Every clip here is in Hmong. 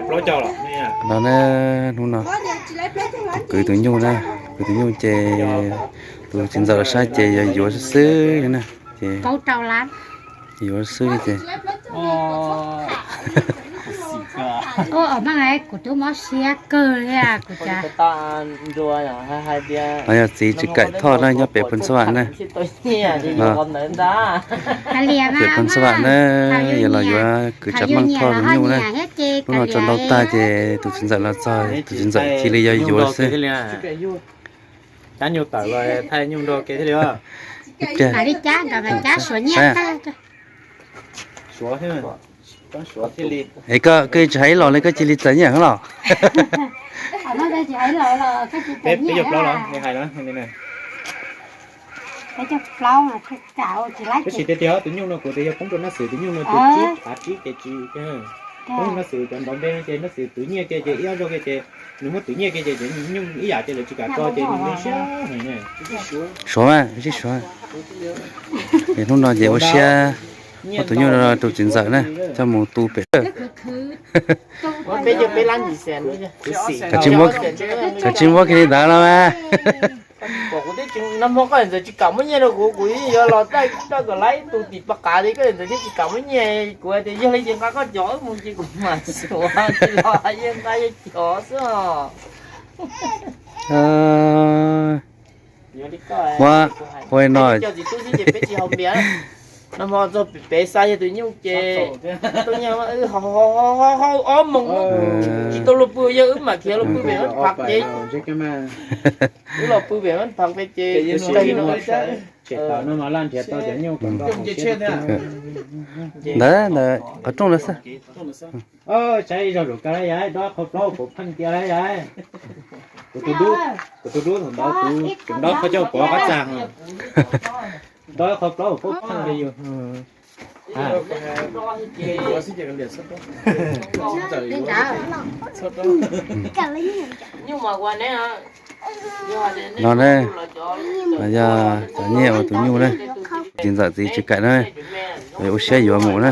Plaub caug los no ne, hnub no kuv kwv tus nyuj na, kwv tus nyuj ces tus txiv ntxawm los saib ces yog yuav xwb xwb na, ces yuav xwb ces. Kuv twb mob siab kawg li kuv cas. Los yog txiv Tsis Kaim Thoj na, nyob pem Phoos Xab Vam na. Pem Phoos Xab Vam na, yog los yuav kwv Tsav Meej Thoj tus nyuj na. Hnub no tso ntau tag ces tus txiv ntxawm los txog, tus txiv ntxawm cia li yuav yuav xwb. Cab nyuj tawm los thaij nyuj nrog ke thiaj li. Es koj, koj tsis hais ib los li koj cia li txais nyiaj los? Peb caug plaub los hais no. Tab sis tiag tiag tus nyuj no kuv tias yog poob rau Naj Xwm tus nyuj no ces tsib, tav tsib ces tsis, poob rau Naj Xwm cov nrov npe no ces Naj Xwm twv nyiaj kiag ces ib ob zaug kiag ces nws muab twv nyiaj kiag ces nyuj ib yam ces lawv tsis kam tso ces nws li siab heev na. Suav mas, sib suav. Es hnub no ces ua siab muab tus nyuj rau tus txiv ntxawm na, coj mus tu pem. Kav tsij muab kiag li ntawd los mas. Kuv twb tsis, nag hmo koj ntxawm tsis kam muab nyiaj rau kuv, kuv yeej yuav los txawj kom laib tus tim pov qav li, koj ntxawm thiaj tsis kam muab nyiaj. Kuv hais tias yog li ces nqa koj cov wb mus ces kuv mam suav, tsis los yeej nqa yeej cov xwb os. Ua, ua no, cov txiv tub xwb ces peb tsis haus npias. Nag hmo txog pem xa yog tus nyuj ces tau nyiaj, wb haus ob moos, tsis tau luag pw, yog wb mam khiav luag pw pem Phav ces, wb los pw pem Phav pem ces. Ntawd ntawd qhov rooj no xwb. Saib ib zaug zaum kawg lawm yog dob qhov plaub puas pheej tiag lawm yog. Kuv tus dub thaum ntawd kuv dob qhov coj pov qab txag, dob qhov plaub puas pheej li yus. No ne, yog cov nyiaj uas tus nyuj na, txiv ntxawm txiv Tsis Kaim na, ua siab yuav mus na.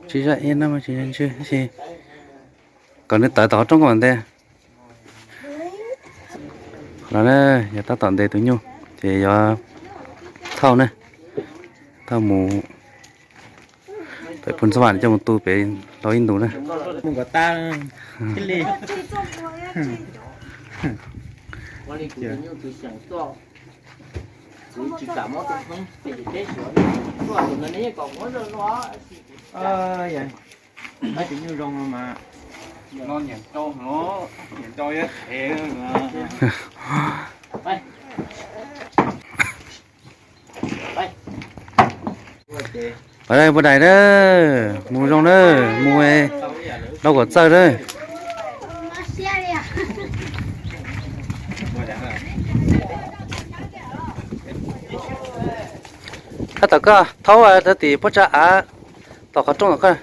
Tsis zaj ib no tsis zaj ntswg, kom nws tawv tom qhov rooj kom ntev. Los na, yog tab tom ntes tus nyuj ces yuav thauj na, thauj mus pem Phoos Xab Vam coj mus tu pem tau ib ntus na. Tus nyuj zoo no mas, no niam rau no, niam rau yuav thev. Pab dais na, mus zoo na, mus rau kom txawj na. Tab tom koj thaub tim pob tsag av tom qhov rooj tom koj.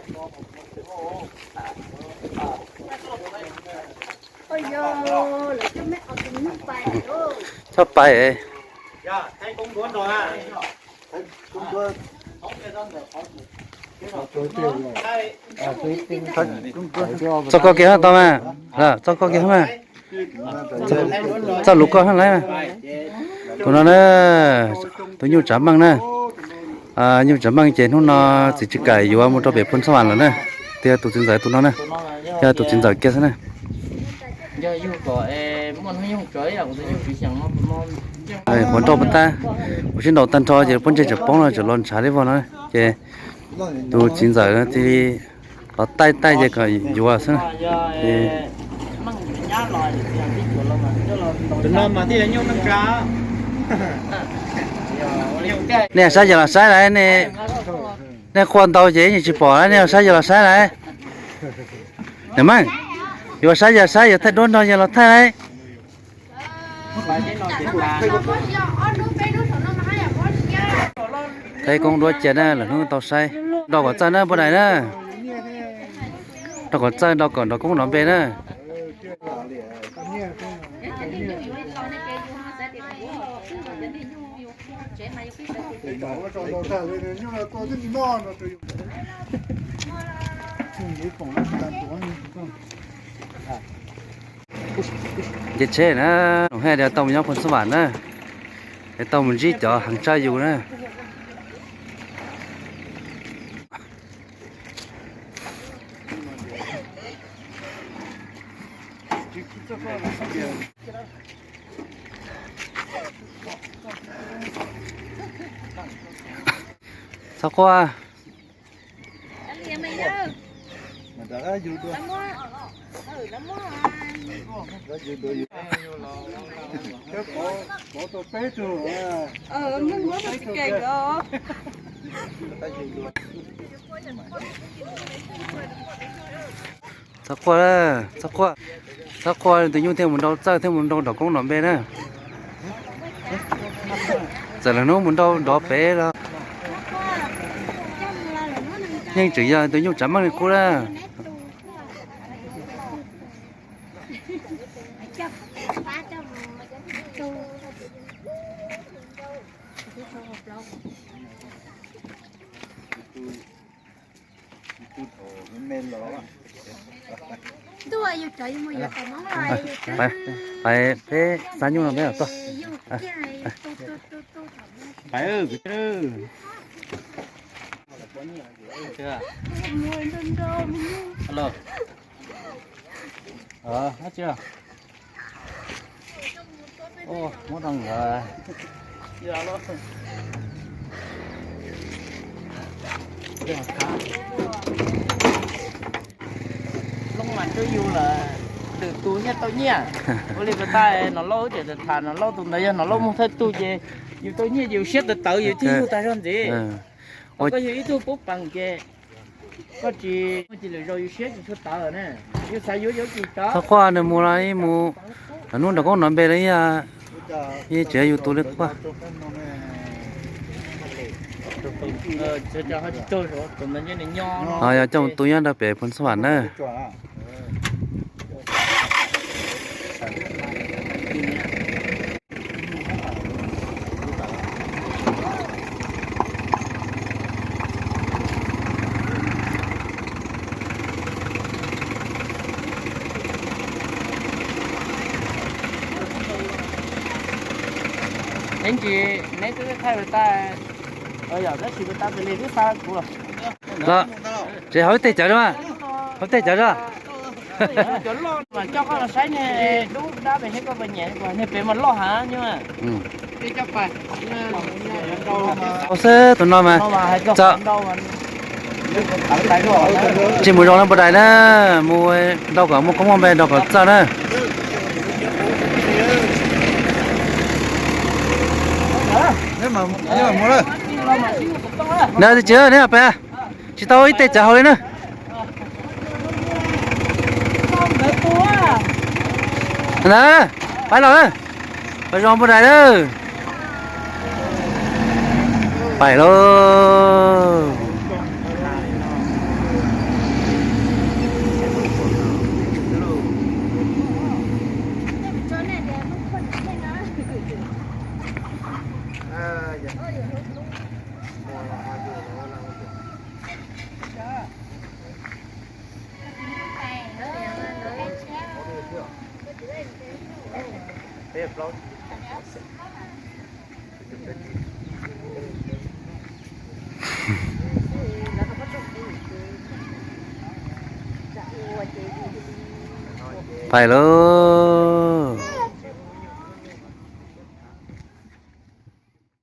Txhob pais. Txog koj kiag tau mas, txog koj kiag mas, txog lus koj hab lawm. Tus no na, tus nyuj Tsav Meej na. Nyuj Tsav Meej ces hnub no txiv Tsis Kaim yuav mus rau pem Phoos Xab Vam lawm na. Tias tus txiv ntxawm tus no na, yog tus txiv ntxawm kiag xwb na. Quav nroj puas tag, kuv sib nraus tag nrho ces pob ntseg tseem poob no tseem los ntshav li vog no ces tus txiv ntxawm cia li los taij taij ces kom yuav xwb. Nej saib yog los saib lawm, nej qhua ntau ces yeej tsis pom, nej los saib yog los saib lawm. Niam Meej, yuav saib yog saib, yuav thaij duab nrog yog los thaij lawm. Thaij koob duab cia na, lwm hnub tau saib. Nrog kom txawj na, pab dais na. Nrog kom txawj, nrog kom nrov koob nrov npe na. Nce tsheb na, hais tias tau mus nyob Phoos Xab Vam na, es tau mus ntsib cov heev tshaj yus na. Txhob quaj. Txhob quaj, txhob quaj, txhob quaj, tus nyuj thiaj mus nrau txawj thiaj mus nrau nram koob nram npe na. Txawm lwm hnub mus nrau nrov pem los yeej tseem yog tus nyuj tsav meej li qub na. Pais, peb xa nyuj no peb tuaj. Pais, muab rau nkawd. Loob mas rau yus lawm, lwm tus nyiaj tau nyiaj. Ua li puas tas Nom Lauj, ces tham Nom Lauj tus ntawd, yog Nom Lauj muag thawj tug ces yus tau nyiaj ces yus siab tawv tawv yus thiaj yug tag zog ntxiv. Koj yug ib tug pub pees ces koj tsis muaj cia lwm zaus yus siab tsis tshua tawv na. Yus xav yuav yuav tsis tau. Txhob quaj, nws mus los ib mus, lwm hnub nram koob nram npe los ib yam, yeej tseem yog yus tus li quaj. Yog coj tus nyob nrog pem Phoos Xab Vam na. Neb ntsis, neb twb thaij lawm tas, yog tab sis lawm tas pem li twb xa kuv los. Tsev hauv ib teg cawv, hauv teg cawv. Cov loj mas coj koj los saib ne, dub dab pes seb koj puas nyiam, niag pem mas loj heev. Xwb tus no mas txawm tsis mus zoo na, npau dais na, mus nrau kom muaj koob muaj npe nrau kom txawj na. Neb tsis, neb pem tsis tau ib teg cawv hauv li na. Na, pais los na, pais zoo npau dais na. Pais lauj. Pais lauj.